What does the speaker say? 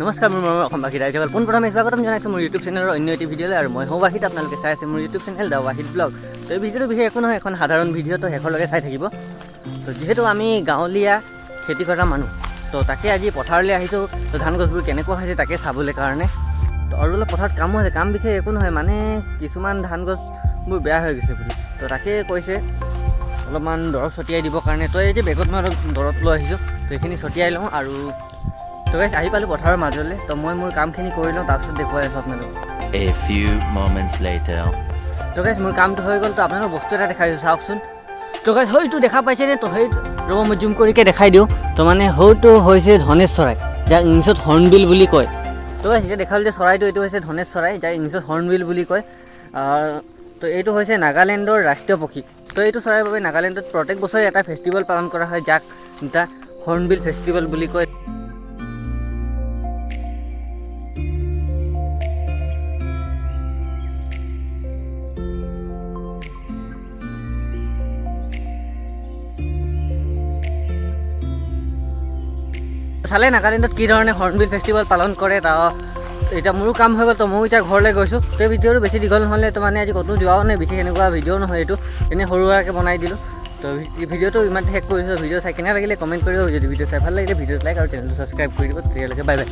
নমস্কাৰ মোৰ মৰমৰ অসমবাসী ৰাইজসকল, পোনপ্ৰথমে স্বাগতম জনাইছোঁ মোৰ ইউটিউব চেনেলৰ অন্য এটি ভিডিঅ'লৈ আৰু মই হওঁ ৱাহিদ। আপোনালোকে চাই আছে মোৰ YouTube channel the Wahid blog. তো এই ভিডিঅ'টো বিশেষ একো নহয়, এখন সাধাৰণ ভিডিঅ', তো শেষলৈকে চাই থাকিব। তো যিহেতু আমি গাঁৱলীয়া খেতি কৰা মানুহ, তো তাকে আজি পথাৰলৈ আহিছোঁ। তো ধান গছবোৰ কেনেকুৱা হৈছে তাকে চাবলৈ কাৰণে। তো আৰু অলপ পথাৰত কামো আছে। কাম বিশেষ একো নহয়, মানে কিছুমান ধান গছবোৰ বেয়া হৈ গৈছে বুলি, তো তাকে কৈছে অলপমান দৰৱ ছটিয়াই দিবৰ কাৰণে। তো এই যে বেগত মই অলপ দৰৱ লৈ আহিছোঁ, তো এইখিনি ছটিয়াই লওঁ। আৰু তো গাইছ, আহি পালোঁ পথাৰৰ মাজলৈ। তো মই মোৰ কামখিনি কৰি লওঁ, তাৰপিছত দেখুৱাই আছোঁ আপোনালোকক। A few moments later. তো গাইছ, মোৰ কামটো হৈ গ'ল। তো আপোনালোক বস্তু এটা দেখাই দিছোঁ, চাওকচোন। তো গাইছ, সেইটো দেখা পাইছেনে? তো সেই ৰ'ব, মই জুম কৰিকে দেখাই দিওঁ। তো মানে সৌটো হৈছে ধনেশ চৰাই, যাক ইংলিছত হৰ্ণবিল বুলি কয়। তো গাইছ, এতিয়া দেখালোঁ যে চৰাইটো, এইটো হৈছে ধনেশ চৰাই, যাক ইংলিছত হৰ্ণবিল বুলি কয়। তো এইটো হৈছে নাগালেণ্ডৰ ৰাষ্ট্ৰীয় পক্ষী। তো এইটো চৰাইৰ বাবে নাগালেণ্ডত প্ৰত্যেক বছৰে এটা ফেষ্টিভেল পালন কৰা হয়, যাক the hornbill festival বুলি কয়। চালে নাগালেণ্ডত কি ধৰণে হৰ্ণবিল ফেষ্টিভেল পালন কৰে। তা এতিয়া মোৰো কাম হৈ গ'ল, তো ময়ো এতিয়া ঘৰলৈ গৈছোঁ। তো এই ভিডিঅ'টো বেছি দীঘল নহ'লে, তো মানে আজি ক'তো যোৱাও নাই, বিশেষ এনেকুৱা ভিডিঅ' নহয় এইটো, এনেই সৰু সুৰাকৈ বনাই দিলোঁ। তো এই ভিডিঅ'টো ইমানতে শেষ কৰিছোঁ। ভিডিঅ' চাই কেনে লাগিলে কমেণ্ট কৰিব। যদি ভিডিঅ' চাই ভাল লাগিলে ভিডিঅ'টো লাইক আৰু চেনেলটো ছাবস্ক্ৰাইব কৰি দিব। তেতিয়ালৈকে বাই বাই।